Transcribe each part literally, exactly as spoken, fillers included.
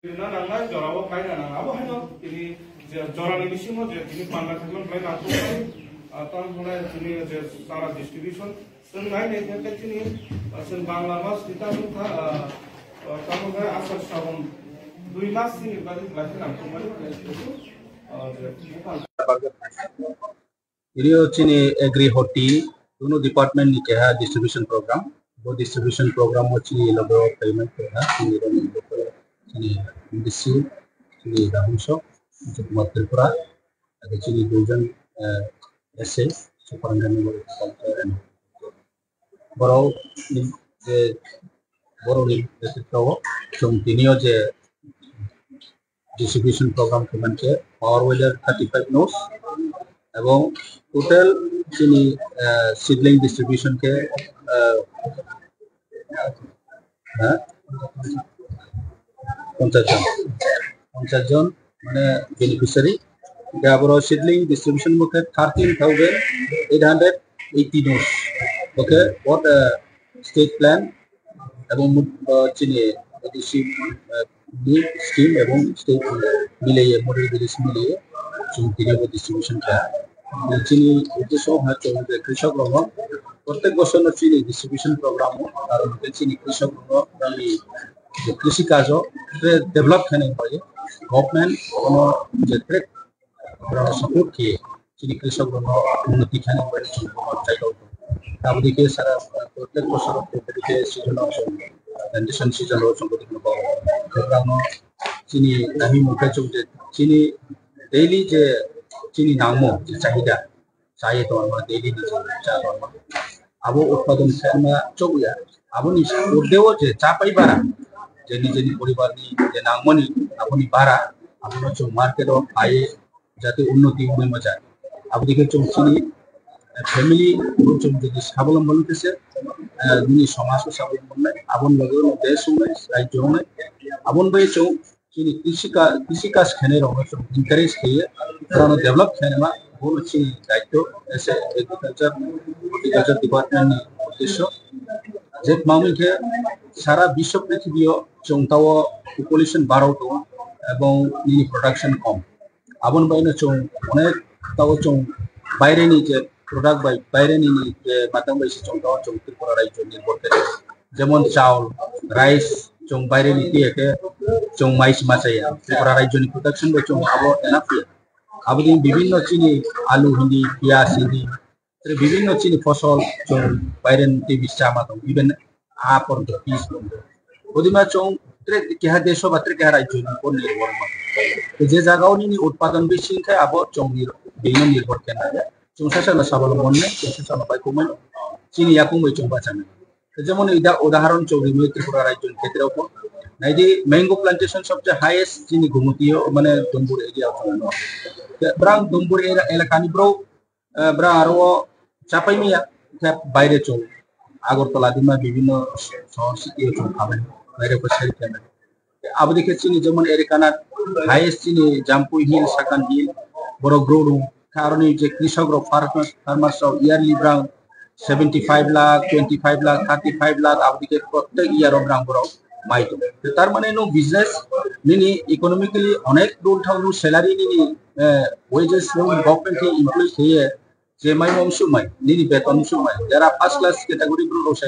Nangnai jorao kaina nang. Abo haino tini je jorani bisingo je tini panda khaiman belai nangkukmani, ah, tamo hwnai tini je chara distribution, chwng nai nai khe tini, ah, chwng Bangla mas tita wngkha, ah, ah, tamo hwnai Asar Sraban dui mas chini bagwi belai khe nangkukmani, ah, je buphang. Rio chini agri hoti, tunu department ni keha distribution program. Bo distribution program o chini logo payment keha, chini rani chini M D C, chini Rahul Sok, Kumar Tripura, ada chini duijon, eh, S A, Superintendent of Agriculture and borok ni je borok ni netrito o chwng tini o je distribution program khe mankhe power weller thirty five nos ebong total chini, eh, seedling distribution khe, eh, ha? Ponchas jon, ponchas jon mane beneficiary. Hingke aboro seedling distribution bo khe thirteen thousand eight hundred eighty nos. Bo khe what, eh, state plan ebong mut-, eh, chini A D C, eh, ni scheme ebong state mileye, model village mileye, chwng tini bo distribution kha. Chini uddesho ha chwng je krisok rok no prottek bosor no chini distribution program o, aro hwnkhe chini krisok rok no nini je krisi kajo tre develop khaina bagwi government kono je tre borokno support khe chini krisok rokno unnoti khaina bagwi chwng bono chai tongo. Taboni khe sara prottek bosor prottek season o chwng, plantation season o chwng bwtwi kheno borokno chini nahimung khe chwng je chini daily je chini nangmung je chahida, chai tongma, daily ni je cha tongma. Abo utpadon khaima chobya. Aboni urdeo je chapai bara, je nijeni poribarni je nangmani, aboni bara, abono chwng market o phai jate unnoti wngwi machang. Aboni khe chwng chini family bo chwng jodi sabolombo wngkhe se, eh, nini somaj o sabolombo wngnai, aboni loge no desh wngnai, rajyo wngnai. Aboni bai chwng chini krisi ka-, krisi kaj khainai rokno chwng encourage khaiwi, borokno develop khainai ma, bono chini daityo as a agriculture, horticulture department ni uddesyo. Je tma hwn khe sara biswo prithibio chwng tao population barao tongo ebong nini production kom. Aboni bagwino chwng onek tao chwng baireni je product bai baireni ni je matang bai se chwng tao chwng Tripura rajyo nirbhor khe. Jemon chawl, rice, chwng baireni tiya khe chwng mai se ma chaya. Tripura rajyoni production bai chwng abo enough ya. Aboni bibinno chini alu hindi, piyaj hindi, tere bibinno chini fosol chwng baireni tei bisa ma tongo. Even a porjonto, pis porjonto. Odima chwng tere keha desho ba tere keha rajyoni upor nirbhor ma. Tei je jagao nini utpadon bisi wngkhe abo chwng nir-, bini nirbhor khe nai. Chwng sasano sabalombon nai, chwng sasano bai kumui chini yakung bai chwng bachanai. Jemon ida-, udahoron chwng rimwi Tripura rajyoni khetreo bo. Naidi mango plantation sobse highest chini Gumutio, mane Dumbur area o chwng no. Te brang Dumbur era-, elakani bro, eh, brang aro o chapai miya, te baire chwng Agartala dima bibinno sohor city o chwng phabai, baire ko sell khainai. Abo dikhe chini jemon Erikanat highest chini Jampui Hill, Sakan Hill, borok grow rung. Khe aroni je krisok rok, farmers, farmers rok yearly brang seventy five lakh, twenty five lakh, thirty five lakh, abo dikhe prottek year o brang borok mai tongo. Tar mane no business nini economically onek rung thang no salary nini, eh, wages no government khe employ kheye, je mai mom suk mai, nini beton suk mai. Jara first class category bru rok se,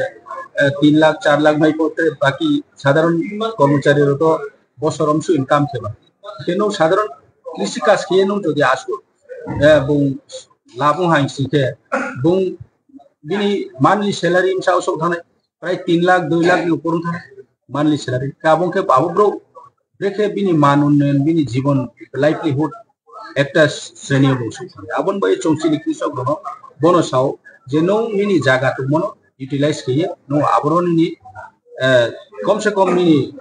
eh, tin lakh, char lakh mai pote, baki sadharon kormochari rok to bosorom su income kheba. Khe no sadharon krisi kaj khiye no jodi asu, eh, bung labung hain si khe, bung bini monthly salary msa usok thane, prai tin lakh, dui lakh ni upor thane monthly salary. Kabung khe babu bro, brekhe bini man unnayan, bini jibon, livelihood, ekta sreni o mung suk thangkha. Aboni bai chwng chini krisok rokno bono sao je nwng nini jaga tongmano utilize khaiwi nwng aboroni, eh, kom se kom nini,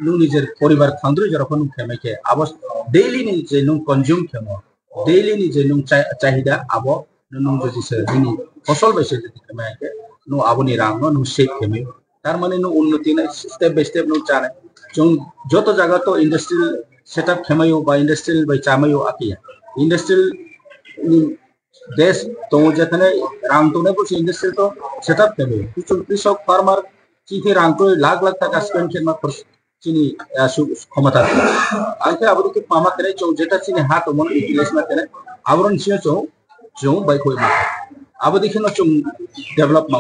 nwng nijer poribar thandrwi jorokno nwng khemai khe abo daily ni je nwng consume khemo, daily ni je nwng cha-, chahida abo nwng jodi se nini fosol bai se jodi khemai khe nwng aboni rang no nwng save khemai. Tar mane nwng unnoti nai step by step nwng chanai. Chwng joto jaga to industrial setup khemaio ba industrial bai chamaio akiya. Industrial ni desh tongo jekhane rang tongnai bo se industrial to setup khemaio. Chwng krisok farmer chini rang to lakh lakh taka spend khe ma khorch chini, ah, su-, khomota. Ang khe abo dikhe pama kene chwng jeta chini ha tongmani utilize ma kene aboroni sino chwng, chwng bai khoi ma. Abo dikhe no chwng develop ma.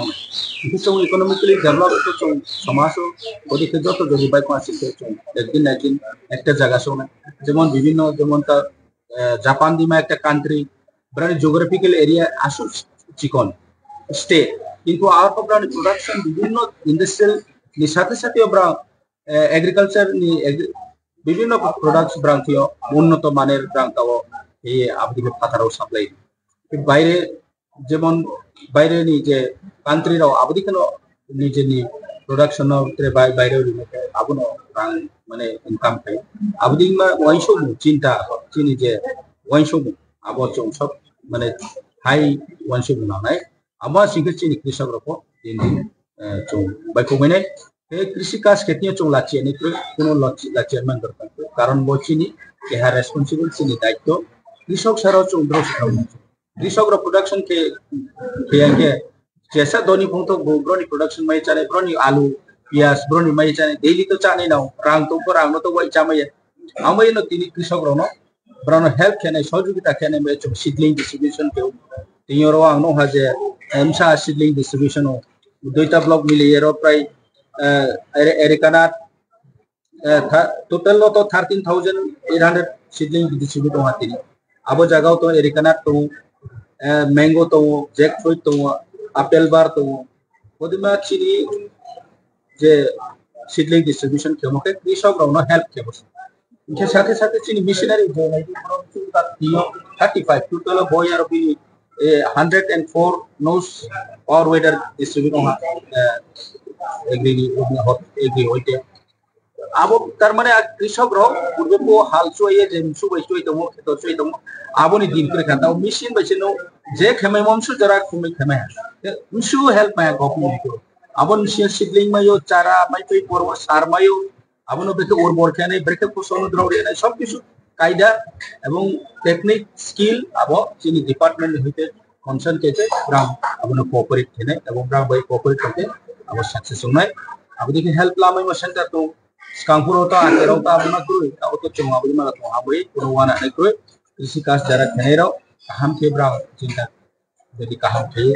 Hingke chwng economically develop to chwng somaj o, abo dikhe joto jodi bai khoi asik chwng ekdin na ekdin ekta jaga sona. Jemon bibhinno jemon ta, eh, Japan dima ekta country, brani geographical area asuk chikon state. Kintu aro brani production bibhinno industrial ni sathe sathe bra eh, agriculture ni agri-, bibhinno products brang thio, unnoto maner brang tao, eh, aboni phataro supply. Baire, jemon baire ni je country rao aboni kheno nijeni production no tre bai-, baire rino khe abono rang mane income khai. Aboni ma uansukmung chinta chini je uansukmung abo chwng sob mane hai uansukmung nangnai. Abo singkhe chini krisok rokbo din din, eh, chwng bai khumui nai. Tei krisi kaj khe tini chwng lachiya ni kwrwi, kuno lachi-, lachiya man dorkar kwrwi. Karon bo chini keha responsible, chini daityo. Krisok saro chwng bwrok se thangwi. Krisok rok production khe, khe yang khe jesa doni phung thok bo broni production mai chanai, broni alu, piyaj, broni mai chanai, daily to chanai nao, rang tong kho, rang no to wai chamaya. Amai no tini krisok rok no, brano help khenai, sohojogita khenai bai chwng seedling distribution khe. Tini oro ang nukha je, eh, msa seedling distribution o, duita block mili ero prai, eh, ere-, erekanat, eh, tha-, total no to thirteen thousand eight hundred seedling distribute wngkha tini. Abo jaga o to erekanat tongo, eh, mango tongo, jackfruit tongo, apple bar tongo. Kodima chini je seedling distribution khemo khe krisok rokno help khebo. Hingke sathe sathe chini missionary je nai borok chwng ta tio thirty five total o boy aro bini, eh, hundred and four nose power weather distribute wngkha, eh, agri, agri hoite. Abo tar mane a krisok rok purbe bo hal chuaiye je msu bai chuai tongo, kheto chuai tongo, aboni din kwrwi kha. Tamo machine bai se no je khemai mo msu jora khumui khemai ha. Msu help maya government ko. Abo machine seedling mayo, chara mai twi porbo sar mayo. Abono brekhe urbor khe nai, brekhe phosol no drop rwnai, sob kisu kaida ebong technique skill abo chini department ni hoite concern khe khe brang abono cooperate khe nai ebong brang bai cooperate khe khe abo success wngnai. Abo dikhe help lamai ma center tong, skang phuru to akhir rok to abono kwrwi, abo to chwng abo ma tong, abo kuno wana nai kwrwi, krisi kaj jara khe nai rok kaham khe brang chinta. Jadi kaham khe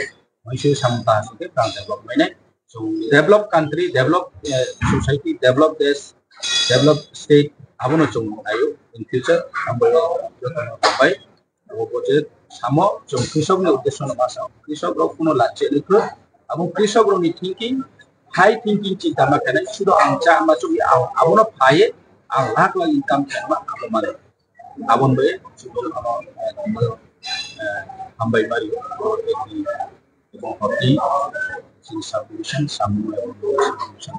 waisa samung kaham khe brang develop mai nai. So develop country, develop, eh, society, develop desh, develop state, abono chwng naio in future. Hambai jotono hambai. Abo bo je samo chwng krisok ni uddesho no ma sao. Krisok rok kuno lachi ni kru. Abo krisok rok ni thinking, high thinking chinta ma khe nai. Sudo ang cha ma chugwi ang abono phaiye ang lakh lakh income khe ma abo mane. Aboni bai chwng ano, eh, hambai mari, eh, ebong hoti chini subdivision, samung ebong lower subdivision,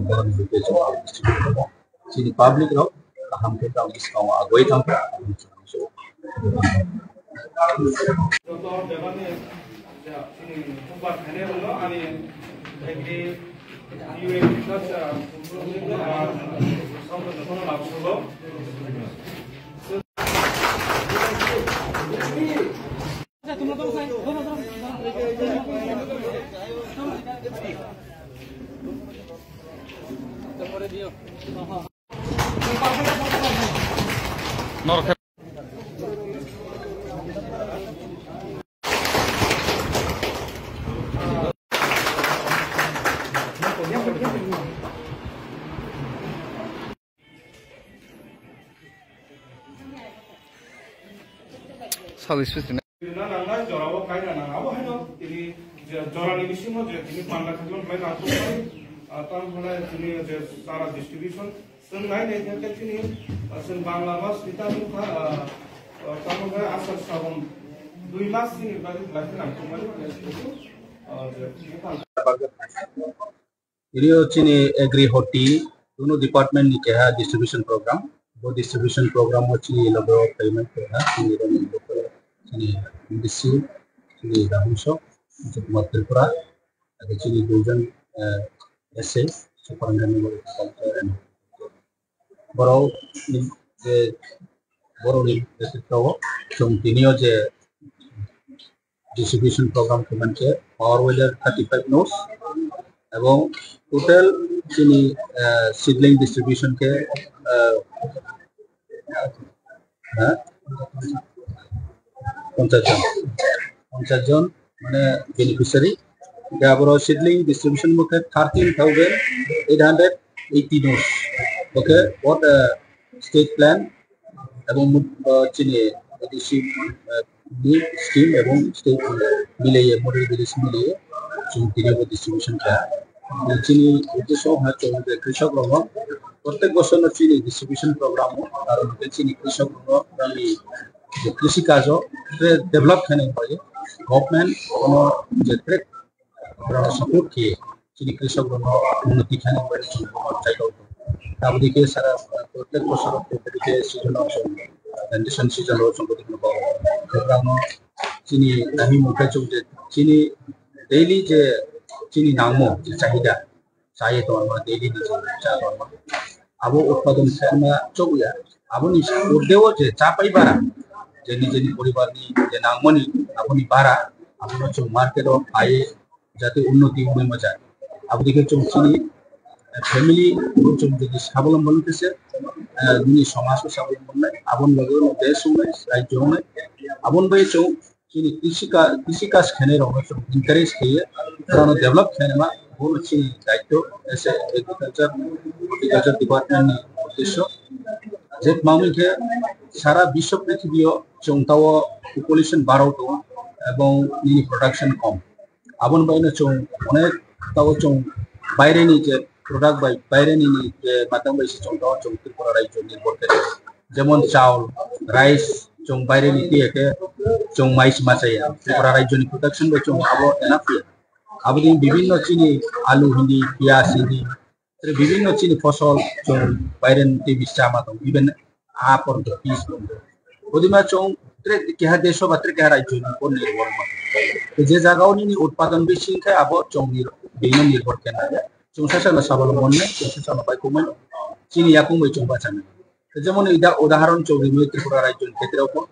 borok ni hwnkhe chwng district o chini public rok kaham khe tamo bwskango agoi thangkha. Joto bebakni, chini bubar khainai rokno ani agri, U A agriculture, ah, samung labu sugo. Sagwi swi tini. Rina nangnai jorao kaina nang. Abo haino tini je jorani bisingo je tini panda khaklong khlai nang tongmani, ah, tamo hwnai tini je chara distribution chwng nai nai khe tini, ah, chwng Bangla mas ni ta nukha, ah, Tamo khe asal sabon dui mas ni bagwi belai khe nangkukmani, mane, ah, je, Ini o chini agri hoti, tunu department ni keha distribution program. Bo distribution program o chini logo payment keha, chini logo chini M D C, chini Rahul Sok, Kumar Tripura, ada chini duijon, eh, S A, Superintendent of Agriculture and borok ni je, borok ni netritwo o chwng tini o je distribution program khe mankhe power weller thirty five nos, ebong total chini, eh, seedling distribution khe, eh, ha? Ponchash jon, ponchash jon mane beneficiary. Hingke aboro seedling distribution bo khe thirteen thousand eight hundred eighty nos. Bo khe what, eh, state plan ebong, eh, chini A D C, eh, ni scheme ebong state mileye, model village mileye, chwng tini bo distribution kha. Chini uddesho ha chwng je krisok rok no prottek bosor no chini distribution program o, aro hwnkhe chini krisok rok no rang ni je krisi kajo je develop khainai bai government kono je track rok support khe chini krisok rok no unnoti khainai bai chwng bo chai tongo. Abo dike sara prottek bosor abo dike season o chwng plantation season o chwng bo dikno bo rang no chini nahimung khe chwng je chini daily je chini nangmo je chahida, chai tongma, daily ni je cha tongma, abo utpadon khaima chobya, aboni urdeo je chapai bara, je nijeni poribar ni je nangmani, aboni bara, abono chwng market o phai jate unnoti wngwi majak. Abo dikhe chwng chini family bo chwng jodi sabolombo wngkhe se, eh, nini somaj o sabolombo wngnai, aboni loge ulo desh wngnai, rajyo wngnai, aboni bai chwng chini krisi ka-, krisi kaj khainai rokno chwng encourage khaiwi, borokno develop khainai ma, bono chini daityo as a agriculture, horticulture department ni uddesyo. Je tma hwn khe sara biswo prithibio chwng tao population barok tongo ebong nini production kom. Aboni bagwino chwng onek tao chwng baireni je product bai baireni ni je matang bai se chwng tao chwng Tripura rajyo nirbhor khe. Jemon chawl, rice, chwng baireni tiya khe chwng mais ma chaya. Tripura rajyoni production bai chwng abo enough ya. Aboni bibinno chini alu hindi, piyaj hindi, tei bibinno chini fosol chwng baireni tei bisi chama tongo, even aa porjonto, peas porjonto. Bodima chwng tei keha desh ba tei keha rajyoni upor nirbhor ma. Tei je jaga o nini utpadon bisi wngkhe abo chwng nir-, bini nirbhor khe nai. Chwng sasano sabalombon nai, chwng sasano bai kumui chini yakung bai chwng bachanai. Jemon ida-, udahoron chwng rimwi Tripura rajyoni khetreo bo.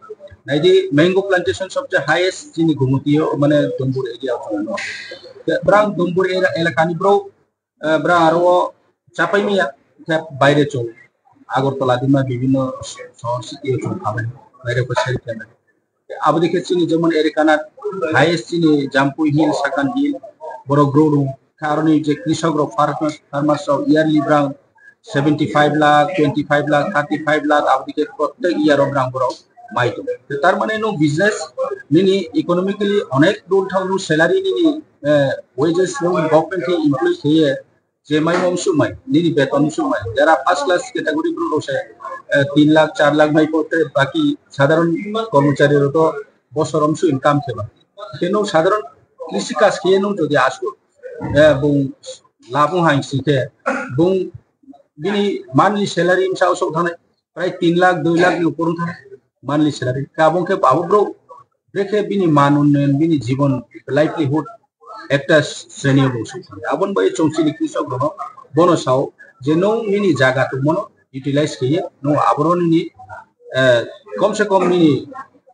Naidi mango plantation sobse highest chini Gumutio, mane Dumbur area o chwng no. Brang Dumbur era-, elakani bro, eh, brang aro o chapai miya, khe baire chwng Agartala dima bibinno sohor city o chwng khamani, baire ko sell khamani. Abo dikhe chini jemon Erikanat highest chini Jampui Hill, Sakan Hill, borok grow rung. Khe aroni je krisok rok, farmers, farmers rok yearly brang seventy five lakh, twenty five lakh, thirty five lakh, abo dikhe prottek year o brang borok mai tongo. Tar mane no business nini economically onek dol thang no salary nini, eh, wages no government khe employ khe je mai mom sumai, nini beton sumai. Jara first class category bro rok se, eh, tin lakh, char lakh mai pote, baki sadharon kormochari rok to bosorom su income kheba. Khe no sadharon krisi kaj khe no jodi asu, eh, bung labung hain si khe, bung bini monthly salary msa usok thanai, prai tin lakh, dui lakh ni upor thang monthly salary. Khe abong khe abo bro, brekhe bini man unnayan, bini jibon, livelihood ekta sreni o bo suk thang. Abon bai chwng chini krisok rok no bono sao je nwng nini jaga tongmano utilize khaiye nwng aboro nini, eh, kom se kom nini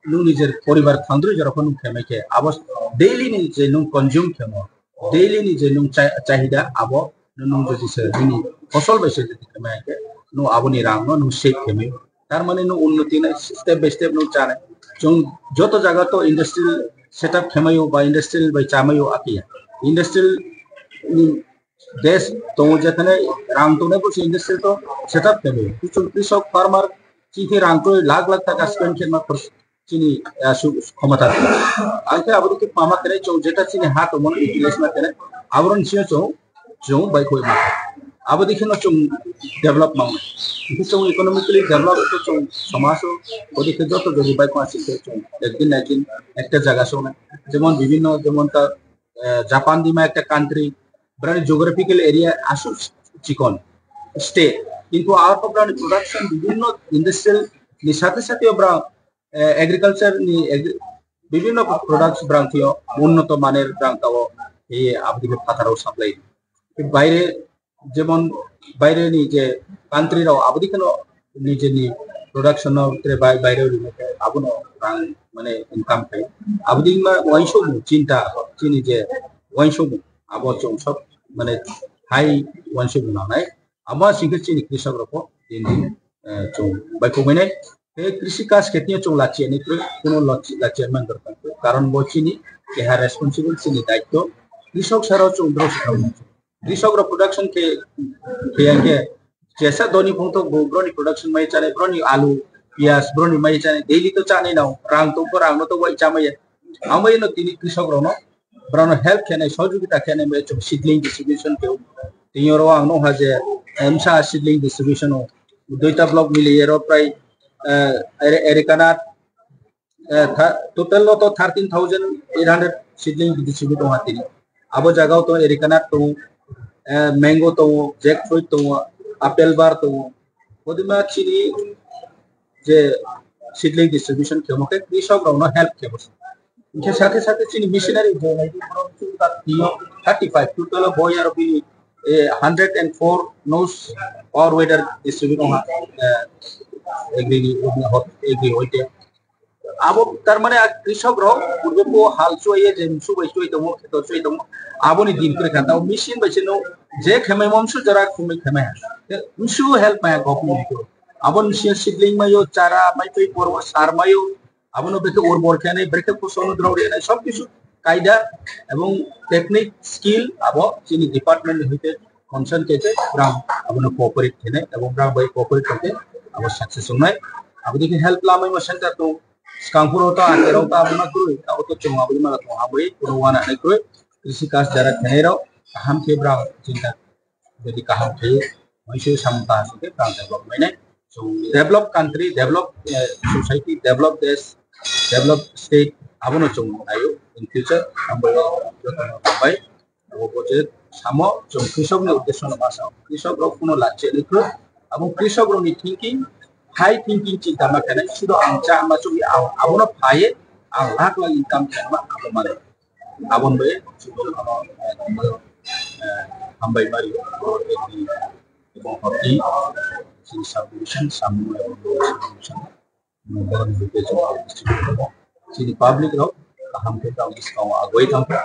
nwng nijer poribar thandri jorok no nwng khemai khe abo daily ni je nwng consume khemo, daily ni je nwng cha-, chahida abo nwng jodi se nini fosol bai se jodi khemai khe nwng aboni rang no nwng save khemai. Tar mane nwng unnoti nai step by step nwng chanai. Chwng joto jaga to industrial setup khemaio ba industrial bai chamaio akia. Industrial ni desh tongo jekhane rang tongnai bo se industrial to setup khemaio. Chwng krisok farmer chini rang to lakh lakh taka spend khe ma khorch chini, ah, su-, khomota. Ang khe abo dikhe mama khe chwng jeta chini ha tongmani utilize ma khe abono chini chwng, chwng bai khoi ma. Abo dikhe no chwng develop mangnai. Hingke chwng economically develop to chwng somajo, abo dikhe joto jodi bai kong asing khe chwng ekdin na ekdin ekta jaga songnai. Jemon bibhinno, jemon ta, eh, Japan dima ekta country, brani geographical area aswk chikon state, kintu aro brani production bibhinno industrial ni sathe sathe bra, eh, agriculture ni agri-, bibhinno products brang thio, unnoto maner brang tao, eh, abdi phataro supply. Baire, jemon baire ni je country rao abdi kheno nijeni production no tre bai-, baire rino khe abono rang mane income khai. Abdi ma uansukmung chinta chini je uansukmung abo chwng sob mane hai uansukmung nangnai. Abo singkhe chini krisok rokbo din din, eh, chwng bai khobwi nai. Tei krisi kaj khe tini chwng lachiya ni kwrwi, kuno lachi-, lachiya man dorkar kwrwi. Karon bo chini keha responsible, chini daityo. Krisok saro chwng dros khaui. Krisok rok production khe, khe yang khe, jesa doni phung to bo broni production mai chale, broni alu, piyaj, broni mai chale, daily to chane nao, rang to, rang no to wai chamaya. Amai no tini krisok rok no, brano help khenai, sojogita khenai bai chwng seedling distribution khe. Tini oro ang nukha je, eh, msa seedling distribution o, duita block mili ero prai, eh, ere-, erekanat, eh, tha-, total no to thirteen thousand eight hundred seedling distribute wngha tini. Abo jaga o to erekanat tongo, eh, mango tongo, jackfruit tongo, apple bar tongo. Kodima chini je seedling distribution khemo khe krisok rokno help khemo. Hingke sathe sathe chini missionary je nai borok chwng tak tio thirty five total o boy aro bini, eh, hundred and four nos power weather distribute wngha, eh, agri ni hot agri hoite. Abo tar mane a krisok rok purbe bo hal chuaiye je msu bai chuai tongo, kheto chuai tongo, aboni din kwrwi kha. Tamo machine bai se no je khemai mo msu jora khumui khemai ha. Msu help maya government ko. Abo machine seedling mayo, chara mai twi porbo sar mayo. Abono brekhe urbor khenai, brekhe phosol no drok rwnai, sob kisu kaida ebong technique, skill abo chini department ni hoite concern khe khe brang abono cooperate khenai ebong brang bai cooperate khe abo success wngnai. Abo dikhe help lamai ma center tong, Skangpuro to, Akerao to, abo ma kwrwi, abo to chwng abo ma tong, abo kuno wana nai kwrwi, krisi kaj jara khenai rok kaham khe brang chinta jadi kaham khe, waisa samung kaham khe brang develop mainai. So, develop country, develop, eh, society, develop desh, develop state, abono chwng naio in future. Hambai jotono hambai. Abo bo je samo chwng krisok ni uddesho no ma sao. Krisok rok kuno lachi ni kro. Abo krisok rok ni thinking, high thinking chinta ma khenai, sudo ang cha ma chumi ang abono phaiye, ang lakh lakh income khenma abo mano. Aboni bai chwng bono, eh, hambai mari, ebong hoti chini subdivision, samung, chini public rok kaham khe tamo bwskango agoi thangkha.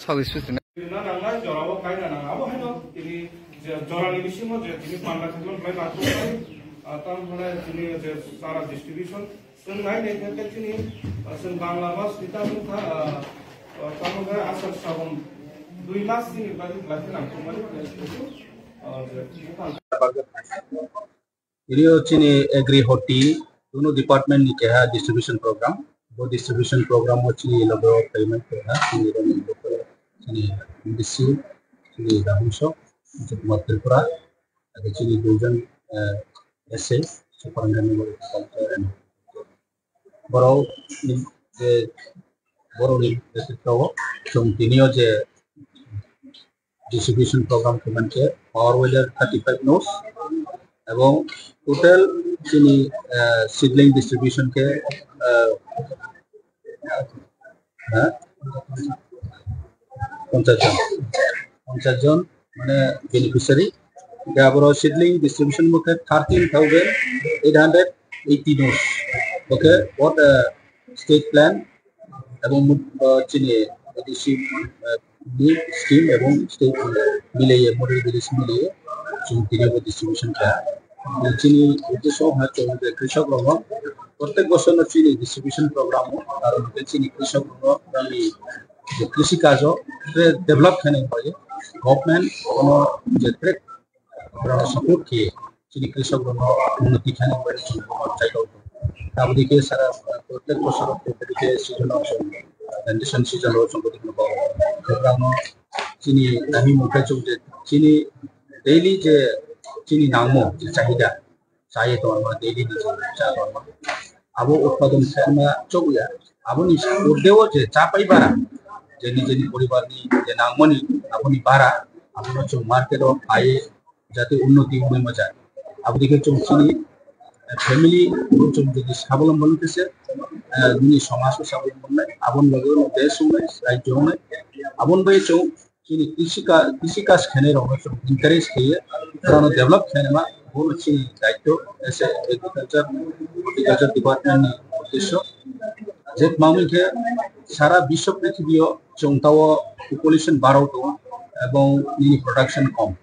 Sagwi sujuna. Na nangnai jorao kaina nang. Abo haino tini je jorani bisingo je tini panda khaimani belai nangkukmani, ah, tamo hwnai tini je chara distribution chwng nai nai khe chini, ah, chwng Bangla mas sita wngkha, ah, ah, tamo hwnai Asar Sraban dui mas chini bagwi belai khe nangkukmani, ah, je buphang. Rio chini agri hoti, tunu department ni keha distribution program. Bo distribution program o chini logo payment keha, chini logo chini M D C, chini Rahul Sok, Jitmar Tripura, age chini duijon, eh, S A, Superintendent of Agriculture and borok ni je borok ni netritwo o chwng tini o je distribution program khe mankhe power weller thirty five nos ebong total chini, eh, seedling distribution khe, eh, ha? Ponchas jon, ponchas jon. Beneficiary. Hingke aboro seedling distribution bo khe thirteen thousand eight hundred eighty dos. Bo khe what, uh, state plan ebong, uh, chini A D C, uh, ni scheme ebong state mileye, model village mileye chwng tini bo distribution kha. Chini uddesho ha chwng je krisok rokno protek bosor no chini distribution program o, aro chini krisok rokno nini je krisi kajo je develop khaina bagwi government kono je track rokno support khe chini krisok rokno unnoti khaina bagwi chwng kono chai tongo. Aboni khe sara protek bosor protek season o chwng plantation season o chwng program no chini nahimung khe chwng je chini daily je chini nangmo je chahida, chaye tongma, daily ni cha tongma. Abo utpadon khaima chokya. Aboni urdeo je chapai bara, je nijeni poribar ni je nangmani, aboni bara, abono chwng market o phai jate unnoti wngwi moja. Aboni khe chwng chini, eh, family bo chwng jodi sabolombo wngkhe se, eh, nini somaj o sabolombo wngnai, aboni loge o desh wngnai, rajyo wngnai, aboni bai chwng chini krisi ka-, krisi kaj khainai rokno chwng encourage khaiye, borokno develop khainai ma, bono chini daityo as a agriculture, horticulture department ni uddesyo. Je tma hwn khe sara biswo prithibio chwng tao population barok tongo ebong nini production kom.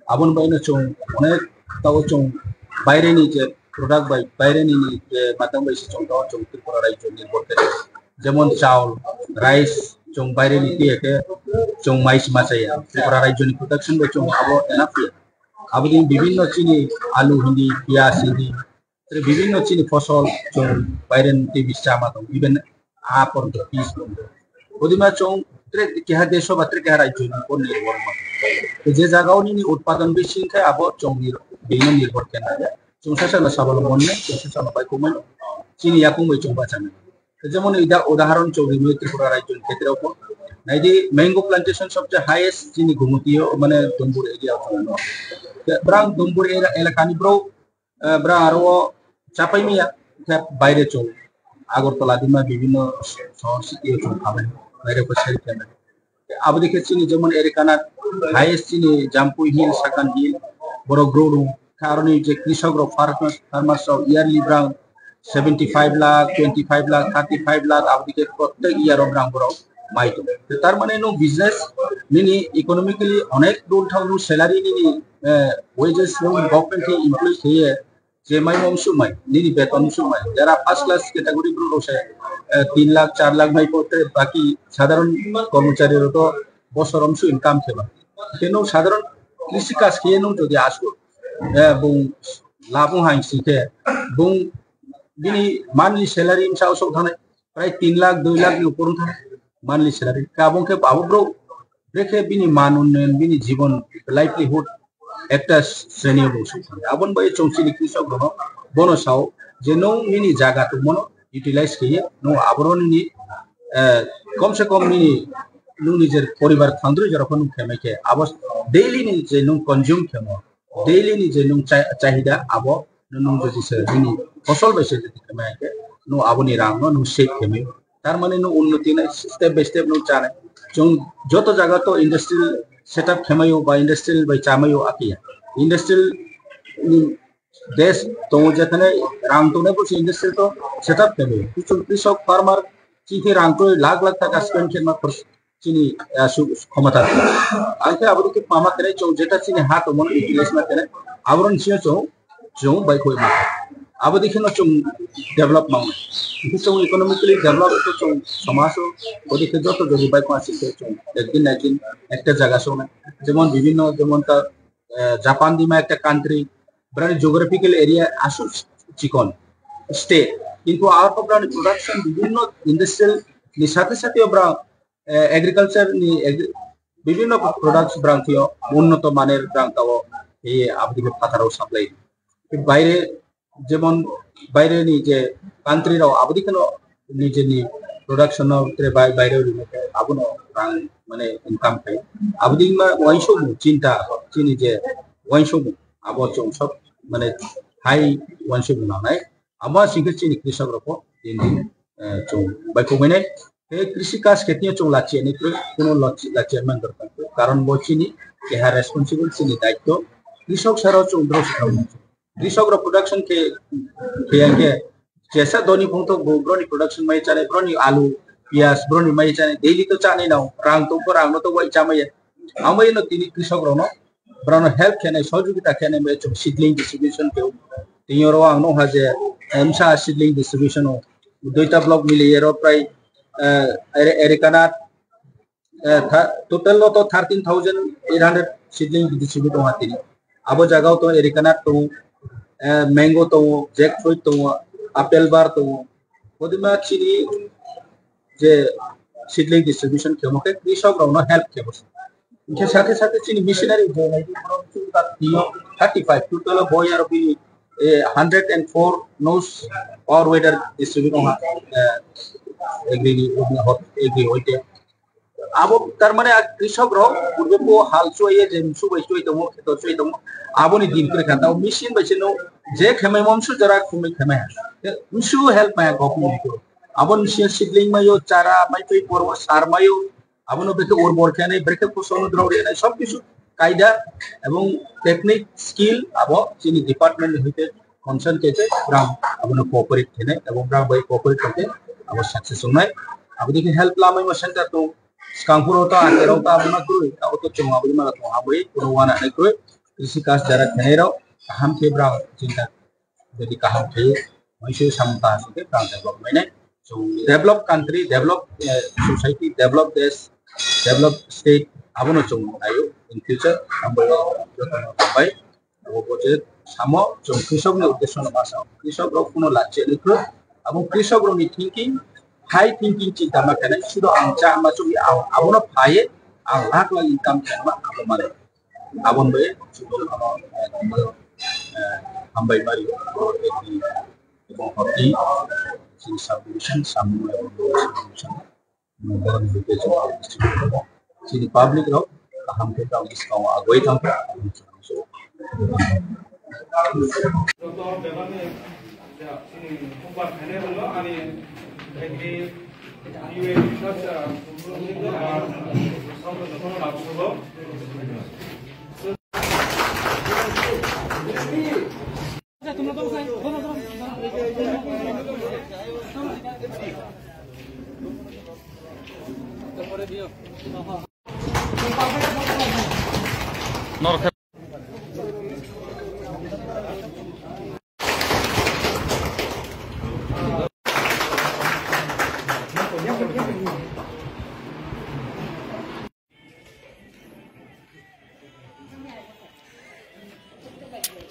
Aboni bagwino chwng onek tao chwng baireni je product bai, baireni ni je matang bai se chwng tao chwng Tripura rajyo nirbhor khe. Jemon chawl, rice, chwng baireni tiya khe chwng mai se ma chaya. Tripura rajyoni production bai chwng abo enough ya. Aboni bibhinno chini alu hindi, piyaj hindi, tei bibhinno chini fosol chwng baireni tei bisi chama tongo, even aa porjonto, peas porjonto. Bodima chwng tre keha desh ba tre keha rajyoni upor nirbhor ma. Tei je jagao nini utpadon bisi wngkhe abo chwng nir-, bini nirbhor khe nai. Chwng sasano sabalombon nai, chwng sasano bai kumui chini yakung bai chwng bachanai. Jemon ida-, udahoron chwng rimwi Tripura rajyoni khetreo bo. Naidi mango plantation sobse highest chini Gumutio, mane Dumbur area o chwng no. Brang Dumbur era-, elakani bro, eh, brang aro o chapai miya, khe baire chwng Agartala dima bibhinno sohor city o chwng khamai, baire ko seri khe. Aboni khe chini jemon Erikana highest chini Jampui Hill, Sakan Hill, borok grow rung. Khe aroni je krisok rok, farmers, farmers rok yearly brang seventy five lakh, twenty five lakh, thirty five lakh, aboni khe protek year o brang borok mai tongo. Tar mane no business nini economically onek dun thang no salary nini, eh, wages no government khe employ khe je mai mom sumai, nini beton sumai. Jara first class category bro rok se, eh, tin lakh, char lakh mai pote baki sadharon kormochari rok to bosor om su income kheba. Khe no sadharon krisi kaj khe no jodi asu, eh, bung labung hain si khe, bung bini monthly salary msa usok thanai, prai tin lakh, dui lakh ni upor thanai monthly salary. Kabung khe abo bro, brekhe bini man unnayan, bini jibon, livelihood, ekta sreni o bo suk thang. Aboni bai chwng chini krisok rokno bono sao je nwng nini jaga tongmano utilize khaiwi nwng aboro nini, eh, kom se kom nini nwng nijer poribar thandrwi jorokno nwng khemai khe abo daily ni je nwng consume khemo, daily ni je nwng cha-, chahida abo nwng jodi se nini fosol bai se jodi khemai khe nwng aboni rang no nwng save khemai. Tar mane no unnoti nai step by step no chanai. Chwng joto jaga to industrial setup khemaio ba industrial bai chamaio akia. Industrial ni desh tongo jekhane rang tongnai bo se industrial to setup khemaio. Kichu krisok farmer chini rang to lakh lakh taka spend khema chini, ah, su-, khomota. Ang khe abo dike pama kene chwng jeta chini ha tongmani utilize ma kene aboroni sino chwng chwng bai koi ma. Abo dikhe no chwng develop mang. Hingke chwng economically develop to chwng somajo, abo dikhe joto joto bai koi asik chwng ekdin na ekdin ekta jaga song na. Jemon bibhinno jemon ta, eh, Japan dima ekta country, brani geographical area aswk chikon state. Kintu aro brani production bibhinno industrial ni sathe sathe bra, eh, agriculture ni agri-, bibhinno products brang thio unnoto maner brang tao, eh, abdi phataro supply. Baire jemon baire ni je country rao abdi kheno nijeni production no tre bai-, baire rino abono rang mane income khai. Abdi ma uansukmung chinta chini je uansukmung abo chwng sob mane hai uansukmung nangnai. Abo singkhe chini krisok rokbo din din, eh, chwng bai khobwi nai. Tei krisi kaj khe tini chwng lachiya ni kwrwi, kuno lachi-, lachiya man dorkar kwrwi. Karon bo chini keha responsible chini daityo. Krisok saro chwng dros khaui. Krisok rok production khe, khe yang khe, jesa doni phung tok bo broni production mai chale, broni alu, piyas, broni mai chale, daily to chani nao, rang to, rang no to wai chamaya. Amai no tini krisok rok no, brano help khenai, sojugita khenai, mai chwng seedling distribution khe, tini oro ang no ha je, emsa seedling distribution o, duita block mili ero prai, eh, ere, ere kana, eh, tha-, total no to thirteen thousand eight hundred seedling distribute tongo tini. Abo jaga o to ere kana tongo, eh, mango tongo, jackfruit tongo, apple bar tongo. Kodima chini je seedling distribution khemo khe krisok rok no help khemo. Hingke sate sate chini missionary je nai thirty five total o boy aro bini, eh, hundred and four nos power weather distribute tongo, eh, agri, agri hoite. Abo tar mane a krisok rok purbe bo hal chuaiye je msu bai chuai tongo, kheto chuai tongo. Aboni din kwrwi kha, tamo machine bai se no je khemai mo msu jora khumui khemai ha. Msu help maya government ko. Abo machine seedling mayo, chara mai twi porbo sar mayo. Abono beke urbor khenai, beke phosol no drao rwnai, sob kisu kaida ebong technique, skill abo chini department ni hoite concern khe khe brang abono cooperate khenai ebong brang bai cooperate khe abo success wngnai. Aboni khe help lamai ma center tong. Swkang phuru to akhir o to abo ma kwrwi, abo to chwng abo ma tong, abo kuno wana nai kwrwi. Krisi kaj jara khenai rok kaham khe brang chinta, jadi kaham khe waisa samung kaham khe brang develop mai nai. Chwng develop country, develop, eh, society, develop desh, develop state, abono chwng naio in future. Hambai o jotono hambai. Abo bo je samo chwng krisok ni uddesho no ma sao. Krisok rok kuno lachia ni kro. Abo krisok rok ni thinking, high thinking chinta ma khenai. Sudo ang cha ma chugwi ang abono phaiye ang lakh lakh income khenma abo mare. Abon bai sudo ano, eh, hambai mari. Abo hoti chini subdivision, samung abo subdivision. Chini public rok kaham khe tamo bwskango agoi thangkha.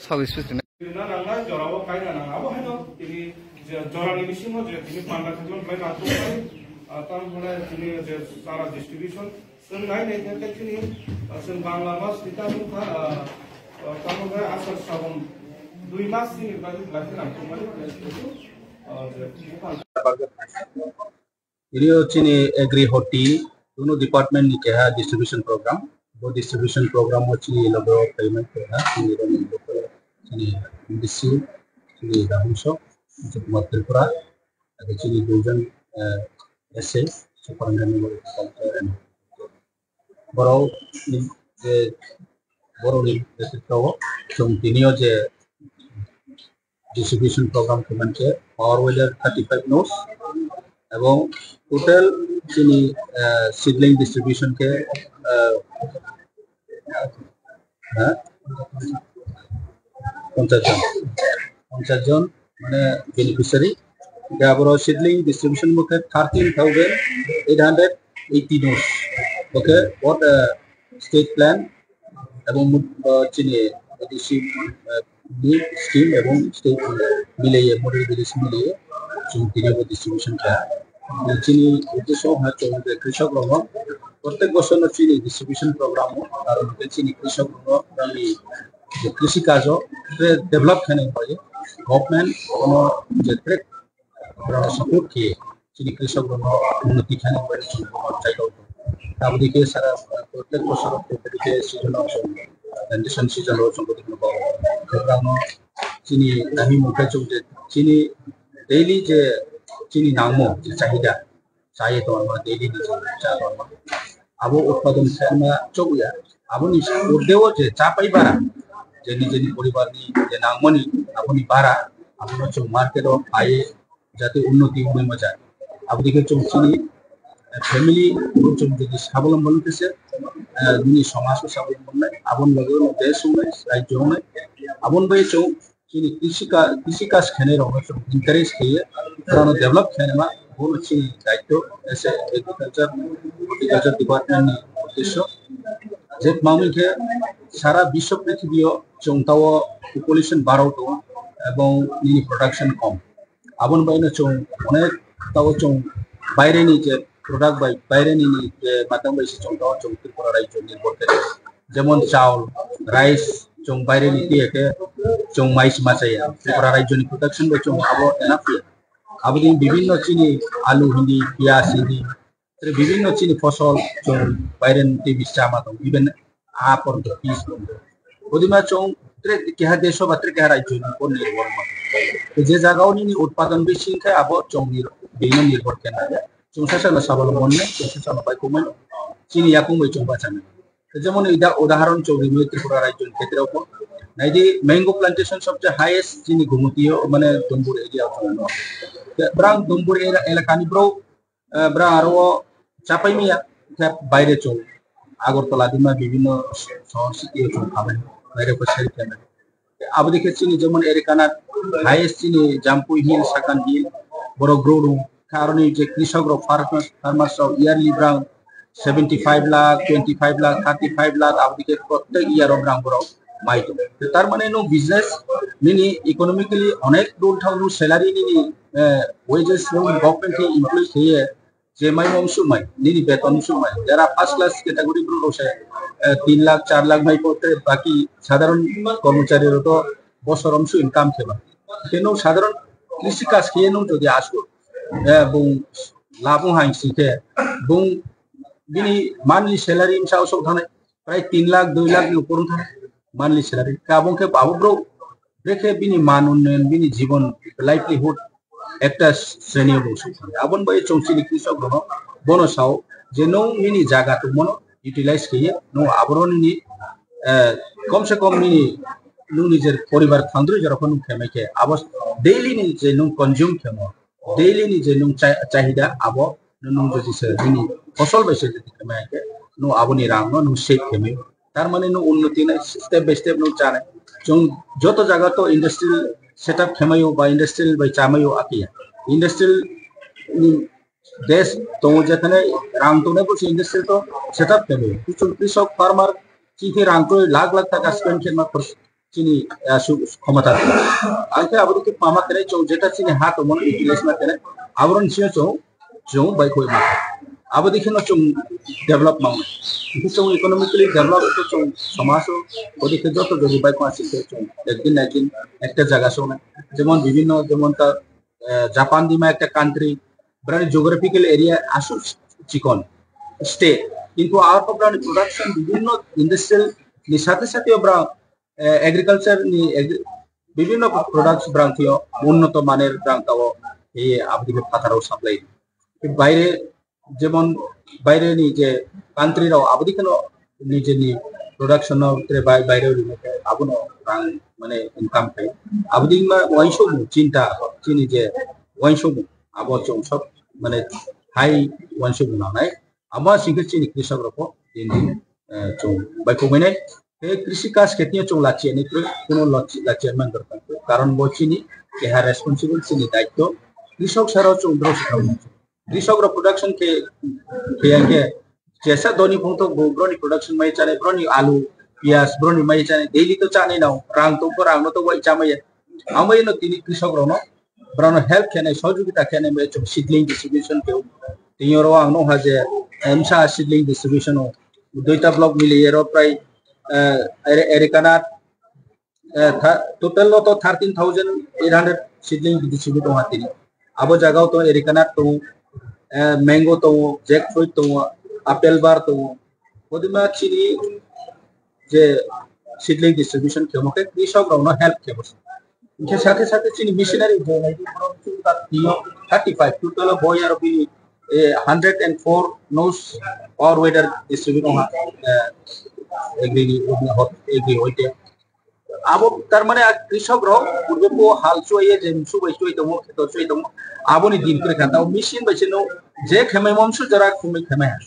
Sal speech rwna nangnai, jorao kaina nang. Abo haino tini je jorani bisingo je tini panda khajma khlai nang tongmani, ah, tamo hwnai tini je chara distribution chwng nai nai khe chini, ah, chwng Bangla mas ni tamo kha, ah, ah, tamo khe Asar Sraban dui mas ni bagwi khlai khe nang tongmani, ah, je tini panda. Ini o chini agri hoti, kunu department ni keha distribution program. Bo distribution program o chini logo payment keha, chini logo chini M D C, chini Rahul Sok, Kumar Tripura, ada chini duijon, eh, S A, Superintendent of Agriculture and borok ni je, borok ni netrito o chwng tini o je distribution program khe mankhe power weather thirty five nos, ebong total chini, eh, seedling distribution khe, eh, ha? Ponchas jon, ponchas jon mane beneficiary. Hingke aboro seedling distribution bo khe thirteen thousand eight hundred eighty nos. Bo khe what, eh, state plan ebong, eh, chini, eh, D C, eh, ni scheme ebong state mileye, model village mileye, chwng tini bo distribution kha. Chini uddesho ha chwng je krisok rok no prottek bosor no chini distribution program o, aro hwnkhe chini krisok rok no nangni je krisi kajo develop khaina bagwi government kono je track Borokno support khe chini krisok rokno unnoti khaina bagwi chwng bono chai tongo. Tabukhe sara, uh, prottek bosor tabukhe season o chwng, plantation season o chwng bono borokno chini nangmung khe chwng je chini daily je chini nangmung je chahida, chai tongma daily ni chwng cha tongma. Abo utpadon khaima chokya. Aboni urdeo je chapai bara, je nijeni poribarni je nangmani aboni bara, abono chwng market o phai jate unnoti wngwi masa. Aboni khe chwng chini family chwng jodi sabolombo wngkhe se, eh, nini somaj o sabolombo wngnai, aboni loge no desh wngnai, rajyo wngnai, aboni bai chwng chini krishika-, krishikaj khainai rokno chwng encourage khaiye, borokno develop khainai ma, bono chini daityo as a agriculture, horticulture department ni uddesyo. Je tma hwn khe sara biswa prithibio chwng tao population barok tongo, ebong nini production kom. Aboni bagwino chwng onek tao chwng baireni je product bai, baireni ni je matang bai se chwng tao chwng Tripura rajyo nirbhor khe. Jemon chawl, rice, chwng baireni tiya khe chwng mai se ma chaya. Tripura rajyoni production bai chwng abo enough ya. Aboni bibinno chini alu hindi, piyaj hindi, tere bibinno chini fosol chwng baireni tei bisi chama tongo, even aa porjonto, pis porjonto. Odima chwng tere keha desh ba tere keha rajyoni upor nirbhor ma. Tei je jaga o nini utpadon bisi wngkhe abo chwng nir-, bini nirbhor khe nai. Chwng sasano sabolombo wngnai, chwng sasano bai kumui chini yakung bai chwng bachanai. Jemon ida-, udahoron chwng rimwi Tripura rajyoni khetreo bo. Naidi mango plantation sobse highest chini Gumutio, mane Dumbur area o chwng no. Brang Dumbur era-, elakani bro, eh, brang aro o chapai miya, khe baire chwng Agartala dima bibinno sohor city o chwng phabai, baire ko sell khenai. Aboni khe chini jemon Erikanat highest chini Jampui Hill, Sakan Hill, borok grow rung. Khe aroni je krisok rok, farmers, farmers rok yearly brang seventy five lakh, twenty five lakh, thirty five lakh, aboni khe protek year o brang borok mai tongo. Tar mane no business nini economically onek rung thang no salary nini, eh, wages no government khe employ khe je mai mom sumai, nini beton sumai. Jara first class category bro rok se, eh, tin lakh, char lakh mai pote, baki sadharon kormochari rok to bosorom su income kheba. Khe no sadharon krishi kaj khe no jodi asu, eh, bung labung hain si khe, bung bini monthly salary msa usok thanai, prai tin lakh, dui lakh ni upor thanai, monthly salary. Kabung khe babu bro, brekhe bini man unnayan, bini jibon, livelihood, ekta sreni o bo suk thang. Aboni bai chwng chini krisok rokno bono sao je nwng nini jaga tongmano utilize khaiye nwng aboroni ni, eh, kom se kom nini nwng nijer poribar thandrwi jorokno nwng khemai khe abo daily ni je nwng consume khemo, daily ni je nwng cha-, chahida abo nwng jodi se nini fosol bai se jodi khemai khe nwng aboni rang no nwng save khemai. Tar mane no unnoti nai step by step no chanai. Chwng joto jaga to industrial setup khemaio ba industrial bai chamaio akia. Industrial ni desh tongo jekhane rang tongnai bo se industrial to setup khemaio. Chwng krisok farmer chini rang to lakh lakh taka spend khema khorch chini, ah, su-, khomota. Angkhe aboni khe mama kene chwng jeta chini ha tongmani utilize ma kene aboroni sino chwng chwng bai koi ma. Abo dikhe no chwng develop ma. Hingke chwng economically develop to chwng somaj o, abo dikhe joto jodi bai koi asik khe chwng ekdin na ekdin ekta jaga song na. Jemon bibhinno, jemon ta, eh, Japan dima ekta country, brani geographical area asuk chikon state. Kintu aro brani production bibhinno industrial ni sathe sathe bra, eh, agriculture ni agri-, bibhinno products brang thio, unnoto maner brang tao, eh, aboni phataro supply. Baire, jemon baire ni je country rao aboni kheno nijeni production no tre bai-, baire rino khe abono rang mane income khai. Aboni ma uansukmung chinta chini je uansukmung abo chwng sob mane hai uansukmung nangnai. Abo singkhe chini krisok rokbo din din, eh, chwng bai kumainai. Tei krisi kaj khe tini chwng lachiya ni kwrwi, kuno lachi-, lachiya man dorkar kwrwi. Karon bo chini keha responsible, chini daityo. Krisok saro chwng bwrok se thangwi. Krisok rok production khe, khe yang khe, jesa doni phung thok bo broni production mai chanai, broni alu, piyaj, broni mai chanai, daily to chanai nao, rang to, rang no to wai chamaya. Amai no tini krisok rok no, brano help khenai, sojogita khenai bai chwng seedling distribution khe. Tini oro ang nukha je, eh, msa seedling distribution o, duita block mili ero prai, eh, ere-, Erikanat, eh, tha-, total no to thirteen thousand eight hundred seedling distribute wngha tini. Abo jaga o to Erikanat tongo, eh, mango tongo, jackfruit tongo, apple bar tongo. Kodima chini je seedling distribution khemo khe krisok rokno help khemo. Hingke sate sate chini missionary bo nai thirty five total bo yaro bini, eh, hundred and four nose power weeder distribute wngha, eh, agri, agri hoite. Abo tar mane a krisok rok purbe bo hal chuaiye je msu bai chuai tongo, kheto chuai tongo. Aboni din kwrwi kha, tamo machine bai se no je khemai mo msu jora khumui khemai ha.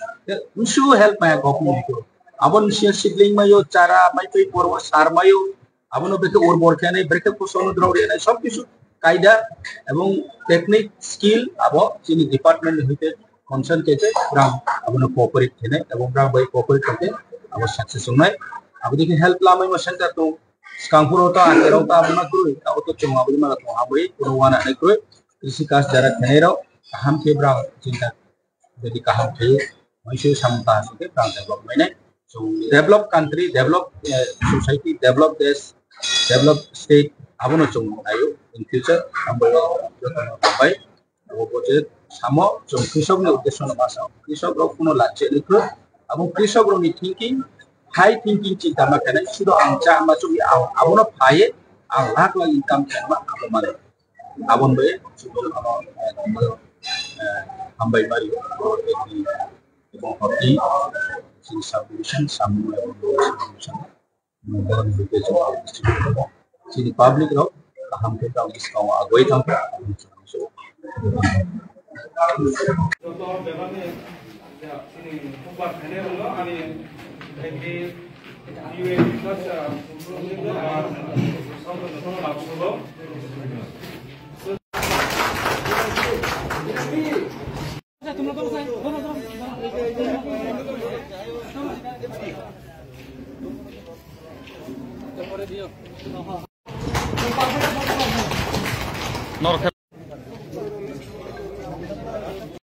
Msu help maya government ko. Abo machine seedling mayo, chara mai twi porbo sar mayo. Abono bekhe urbor khenai, bekhe phosol no drao rwnai, sob kisu kaida ebong technique, skill abo chini department ni hoite concern khe khe brang abono cooperate khenai ebong brang bai cooperate khe abo success wngnai. Abo dikhe help lamai ma center tong, skang phuru ta akhirao ta abono kwrwi, abo to chwng abo ma tong, abo kuno wana nai kwrwi, krisi kaj jara khenai rok kaham khe brang chinta Jadi kaham khe, waisa samung kaham khe, tang develop mainai. So, develop country, develop, eh, society, develop desh, develop state, abono chwng naio in future, hambai, jotono hambai. Abo bo je samo, chwng krisok ni uddesho no masa, krisok rok kuno lachi ni kro, abo krisok rok ni thinking, high thinking chinta ma khenai, sudo ang cha ma chugwi, ang abono phaiye, ang lakh lakh income khenma, abo mane. Aboni bai, eh, hambai mari, ebong hoti, chini subdivision, samung ebong subdivision, chini public rok kaham khe tang bwskango agoi thang kha. Norok